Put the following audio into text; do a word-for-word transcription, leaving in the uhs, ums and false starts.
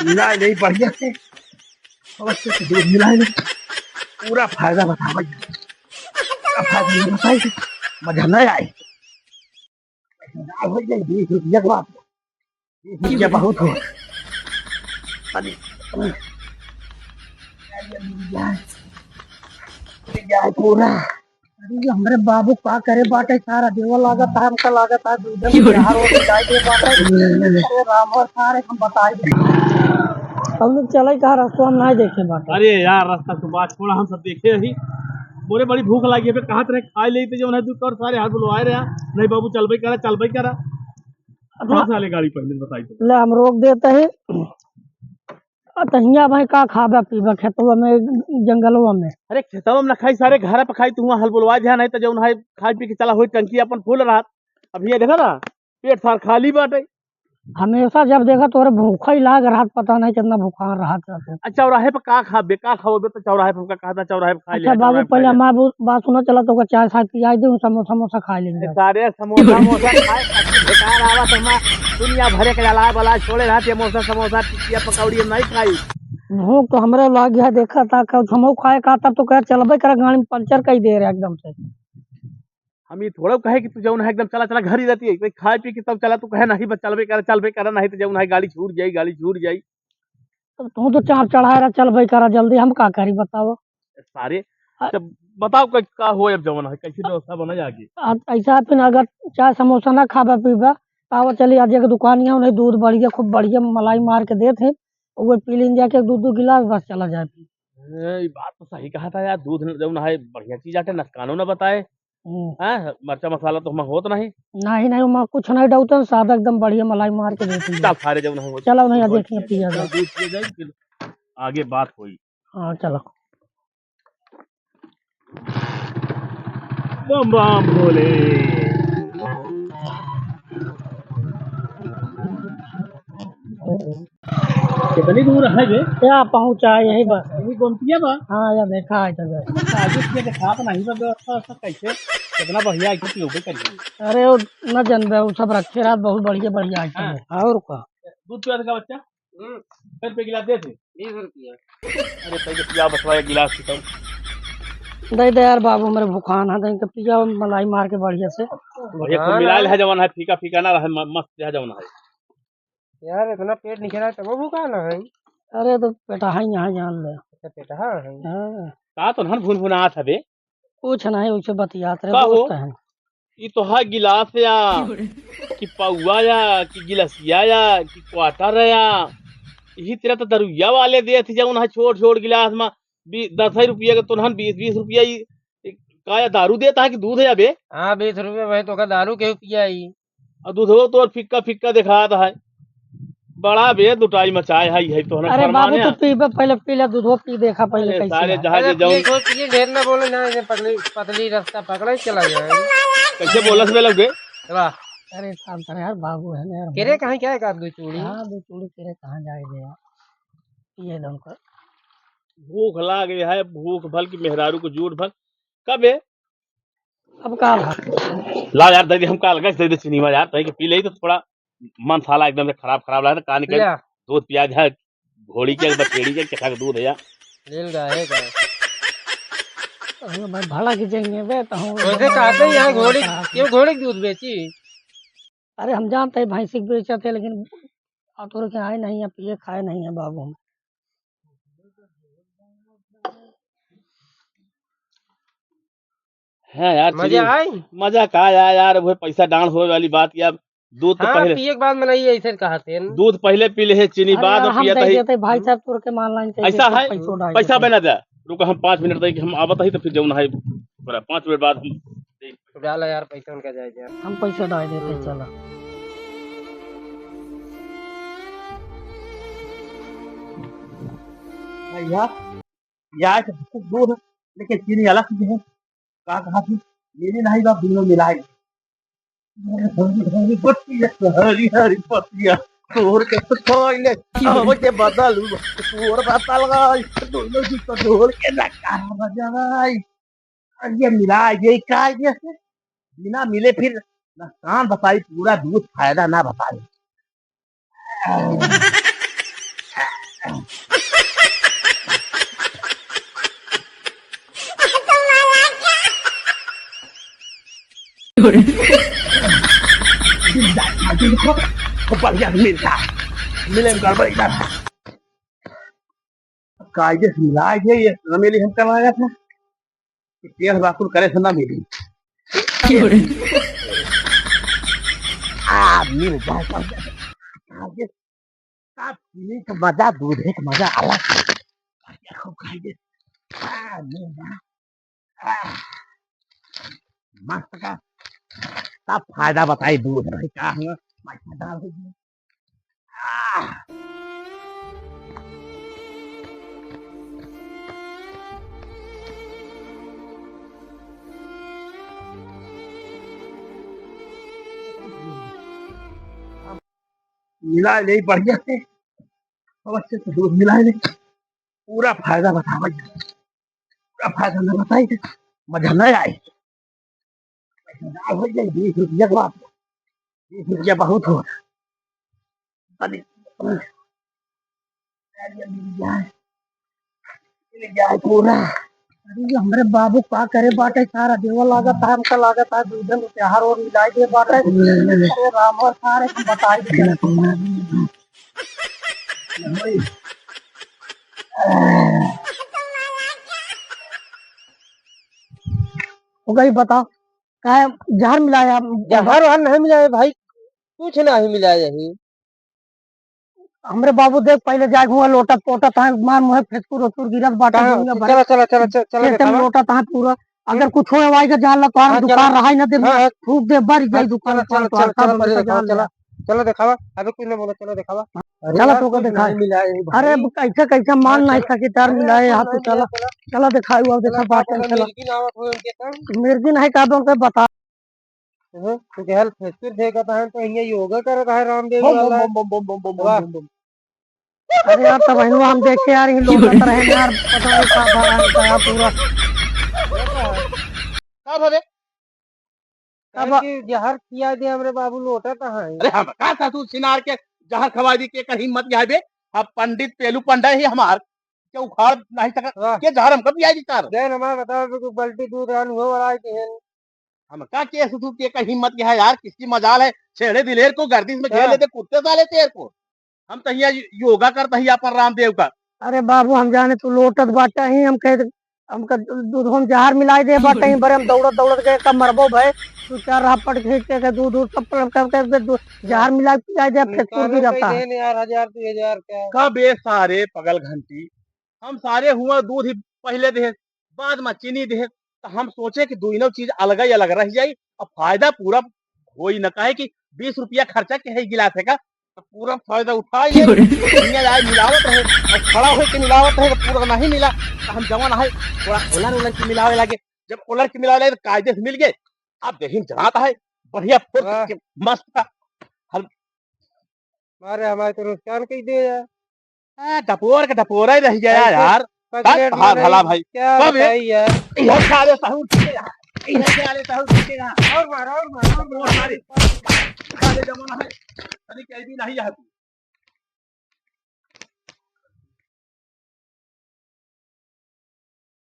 मिला ले बढ़िया से, अवश्य से दूध मिला ले, पूरा फायदा बतावा, पूरा फायदा बताई, मजा ना आए। ना हो जाए बीस रुपया के बात, बीस रुपया बहुत हो। अरे, ये क्या है पूरा? अरे, ये हमरे बाबू का करे बाटे, सारा देवा लागत है, हमका लागत है, दूध में बिहार हो जाए दे बाटे। अरे राम, और सारे हम बताई दे। हम लोग चले कहाँ, रास्ता हम नहीं देखे बाटे। अरे यार, रास्ता तो बात छोड़ा, हम सब देखे ही। मोरे बड़ी भूख लागी है, कहाँ तरह खाए लेते जो उन्हें दूध और सारे हाथ बुलवाए रहा। नहीं बाबू, चलबे करा, चलबे करा। रोक साले गाड़ी पहले, बताई तो। ले, हम रोक देते हैं। आ, त हियाँ भाई का खाबा पीबा खेतवा में, जंगलवा में? अरे खेतवा में ना खाई सारे, घर पे खाई, तू हुआँ हल बुलवा दिया, नहीं तो जौन है खाई पी के चला होई, टंकी अपन फुल रहत। अब ये देखा ना, पेट सार खाली बाटे। हमेशा जब देखा तोरे भूखा ही लाग रहत, पता नहीं कितना भूखा रहत रहत। अच्छा, चौराहे पे का खाबे, का खाओ बे? तो चौराहे पे हमका कहता, चौराहे पे खा अच्छा लिया, बाबू, चौराहे पे पहले खा लिया। हमार बो-, बात सुना, चला तो का चाय साय पियाई दे, समोसा समोसा खा लेंगे। सारे समोसा मोसा खाए खातिर बेकार आवा तो हमार दुनिया भरे के अलाय बलाय छोड़े रहत, ये समोसा समोसा, टिकिया पकौड़ी हम नहीं खाई। भूख तो हमरे लाग गया, देखा था कब समोसा खाए का, तब तो कह चलबे कर, गाड़ी में पंचर कई दे रहे एकदम से। हम ये थोड़ा कहे कि तू जौन है एकदम चला चला घर ही रहती है, कोई खाए पी के तब चला, तू कहे नहीं बस चलबे कर, चलबे कर, नहीं तो जौन है गाड़ी छूट जाई, गाड़ी छूट जाई। तब तू तो चाप चढ़ाए रहा, चलबे करा जल्दी, हम का करी बताओ? सारे, आ- अच्छा, बताओ का, का हो अब जवन है, कैसी व्यवस्था बना जाके? आ, ऐसा है, फिर अगर चाय समोसा ना खाबा पीबा, तो आवा चली आज एक दुकान यहाँ, उन्हें दूध बढ़िया, खूब बढ़िया मलाई मार के देत है, वो पी लें जाके दो दो गिलास, बस चला जाए फिर। ए, ई बात तो सही कहा था यार, दूध न-, जौन है बढ़िया चीज आटे, नुकसानो ना बताए। हम्म। हाँ, मरचा मसाला तो हम होत नहीं। नहीं, नहीं, ओमा कुछ नहीं डालते हैं, सादा एकदम बढ़िया मलाई मार के देते हैं। चल, सारे जौन है वो चलो, नहीं, दूध देखिए, पिया चल, जाए। दूध पिए जाए, फिर आगे बात होई। हाँ, चलो। बम बम भोले। कितनी दूर है बे? क्या पहुँचा, यही बस। यही गोमतिया बा? हाँ, या देखा है तो बस। अच्छा, आगे से देखा तो नहीं बा, व्यवस्था, व्यवस्था कैसे? कितना बढ़िया आइटम लोगे करिए। अरे, वो न जनबे, वो सब रखे रहा, बहुत बढ़िया, बढ़िया आइटम हाँ। है। और का? दूध पिया देगा बच्चा? हम्म। कै रुपया गिलास देत है? बीस रुपया। अरे, पहले पिया बचवा एक गिलास की तब। दे दे यार बाबू, मेरे भुखान है, दे के पिया मलाई मार के बढ़िया से। भैया, कुल भुखान मिलायल है। है जवन है, फीका फीका ना रहे, म-, मस्त है जवन है। यार, इतना पेट निकला है, तब भुखान है। अरे, तो पेटा है यहाँ, जान ले। अच्छा, पेटा है? हाँ। का तो नहन भुनभुनात है बे? कुछ नहीं, उसे बतियात रहे, का हो? दोस्त हैं। ई तो है गिलास या, कि पौवा या, कि गिलसिया या, कि quarter या, यही तरह तो दरुइया वाले देत ही जौन है छोट छोट गिलास में, बी-, दस ही रुपया के तोहन बीस बीस रुपया ई, ई का या दारू देता है कि दूध है बे? हाँ, बीस रुपया में तो का दारू के पिया ई। और दूधवो तोर फिक्का फिक्का देखात है। बड़ा बे दुटाई मचाए है, है तोहन अरे बाबू, फरमाने तू है। पीबे, पहले पी ले, दूधो पी देखा पहले अरे कैसे सारे है। जहाज अरे जौन पिए, कोई पिए, ढेर ना बोले ना, ये पतली, पतली रास्ता पकड़े चला जाए। कैसे बोलस बे लगे? वाह। अरे शांत रह यार, बाबू है ना यार। केरे कहाँ क्या है, दो चूड़ी? हाँ, दो चूड़ी केरे कहाँ जाए दे यार। ये दम कर। भूख लागे है, भूख भल की मेहरारू को जूठ भल। कबे? अब का भा? ला यार, दे दे, हम का लगा, दे दे चीनी में यार, तई के पी ले तो थोड़ा मन साला एकदम से खराब, खराब लगा, तो का निकल लिया। दूध पिया जा, घोड़ी के, बछेड़ी के, कैसा के दूध है यार। लेल गाहे का। अरे भाई, भाड़ा की जगह बे, तो हम वैसे कहते हैं यहाँ घोड़ी, ये घोड़ी के दूध बेची। अरे हम जानते हैं भैंसी के बेचते हैं, लेकिन आ तोरे के आए नहीं है, पिए खाए नहीं है बाबू हम। हाँ यार, मजा चीनी आई? मजा का आया यार, वो पैसा डांस होए वाली बात यार। दूध तो हाँ, पहले पिए के बाद में नहीं ऐसे कहा थे। दूध पहले पी ले है, चीनी अरे बाद यार, में हम पिया दे तही। देते भाई साहब, तोर के मान लाइन चाहिए, ऐसा तो है? पैसों डाल पैसा देते। बना दे, रुको, हम पाँच मिनट दे के हम आवत ही, तो फिर जौन है, पूरा पाँच मिनट बाद हम डाला यार, पैसा उनका जाए यार। हम पैसा डाल देते, हम्म। चला। भैया, प्याज से बहुत दूर है, लेकिन चीनी अलग चीज है। का कहा थी? मेरी नहीं बाप, दोनों मिलाई। हरी हरी पत्तिया, हरी हरी पत्तिया, तोड़ के तो खाई ले, अब के बदल, तोड़ बदल गई, दोनों जी को ढोल के लगा बजाई। और ये मिला, ये का, ये बिना मिले फिर नुकसान बताई, पूरा दूध फायदा ना बताई। बढ़िया मिलता, मिले में गड़बड़ एकदम। कायदे से मिलाए थे, ये रमेली हम करवाया था। कि तेल बाकुल करे से ना मिली। आ, मिल जाए, पर आगे का पीने का मजा, दूधे का मजा अलग है। बढ़िया खूब खाइए। आ, मिल जाए। आ, मस्त का, का फायदा बताई दूध भाई, का हम पैसा डाल दीजिए। मिला ले बढ़िया से, अब अच्छे से दूध मिला ले, पूरा फायदा बतावा, पूरा फायदा ना बताई, मजा ना आई। ना हो जाए, बीस रुपया के बात, बीस रुपया बहुत हो। अरे, अरे, मिल जाए, मिल जाए पूरा। अरे, ये हमरे बाबू का करे बाटे, सारा देवा लागत है, हमका लागत है, दूध में प्यार और मिलाई दे बाटे। अरे, राम और सारे को बताई दे। हो गई, बताओ। काहे जहर मिलाया? जहर वहर नहीं मिलाया भाई, कुछ नहीं मिलाया ही। हमरे बाबू देख, पहले जाए हुआ लोटत पोटत है, मार मुँहे फेसकुर ओसकुर गिरत बाटे कहाँ? दुनिया भर। चला, चला, चला, चला, चला खेते में देखावा। लोटत है पूरा। अगर हम्म। कुछ होए वाई के जान ला, तोहार हाँ, दुकान चला। रहा ही ना दे, हाँ, हाँ। फूट दे, बर हाँ, जाई दुकान, चला, दुकान चला, तोहार चला, का पहले बोलता देखावा, जान चला। ला। चला देखावा, अबे कुछ नहीं बोला, चला देखावा। अरे चला, यार, तोके कुछ देखाए। नहीं मिला है भाई। अरे, अब कैसे, कैसे मान अरे, नहीं चला। सके, यार, अरे, मिलाए कुछ हाथ नहीं तो चला। मिला, चला। चला देखाए, अब देखा अरे, बात है, चला। मिर्गी ना आवत हो उनके संग। मिर्गी नहीं का, तो उनके बता। हम्म, तू कहल फेसकुर फेंकत है, तो हियाँ योगा करत है रामदेव बम, बम, वाला। बम, बम, बम, बम, बम, वाह। बम, बम। अरे यार, तब हिलवा हम देख के यार, ही लोग करत रहे यार, पता नहीं का भरा है, का पूरा। का भरे? का अब भा- कि जहर खिया दे हमरे बाबू लोटा तो है। अरे हम का ससुर छिनार के जहर खवाई दी, के का हिम्मत है बे? अब पंडित पेलू पंडा ही हमार, के उखाड़ नहीं सकत, वाह। के जहर हमका पियाई दी तार? जय हमार बताओ, कोई बाल्टी दूध रान हुआ वाला है कि है? हम का के ससुर के का हिम्मत है यार, किसकी मजाल है? छेड़े दिलेर को गर्दिश में घेर हाँ। लेते कुत्ते साले तेर को। हम तो हियाँ योगा करता ही अपन रामदेव का। अरे बाबू, हम जाने तू लोटत बाटा ही, हम कहे, हमका दूध में जहर मिलाई दे बाटा ही, बरे हम दौड़त दौड़त गए, का मरबो भय, तू चार रापट खींच के, के दूध, दूध सब पलट करके दे, दूध, जहर मिला के पिलाई दे, फेंक निकालो गिरता है। कई देन यार, हजार, दो हजार का। का बे सारे पगल घंटी, हम सारे हुआ दूध ही पहले दे, बाद में चीनी दे, तो हम सोचे कि दोनों चीज अलग ही अलग रह जाई, अब फायदा पूरा होई न, काहे कि बीस रुपया खर्चा के है गिलास है का, तो पूरा फायदा उठाई ले। दुनिया जाए मिलावत रहे, और खड़ा होके मिलावत रहे, तो पूरा नहीं मिला, तो हम जवान है, थोड़ा ओलर ओलर की मिलावे लगे। जब ओलर की मिलावे लगे, तो कायदे से मिल गए। अब देखिन जनाता है, बढ़िया फुर्त वाह। के मस्त का। हल- अरे, हमारे तो नुकसान कई दे यार। आ, डपोर के डपोरा ही रह गया ऐसे यार। पगलेट तब हाँ, मारे भला भाई। क्या कब ये? बताई यार? इधर से आले सहूर सीखे यहाँ। इधर से आले सहूर सीखे यहाँ। और मारो, और मारो, और मारो। सारे, सारे जमाना है। अरे, कहीं भी नहीं है तू।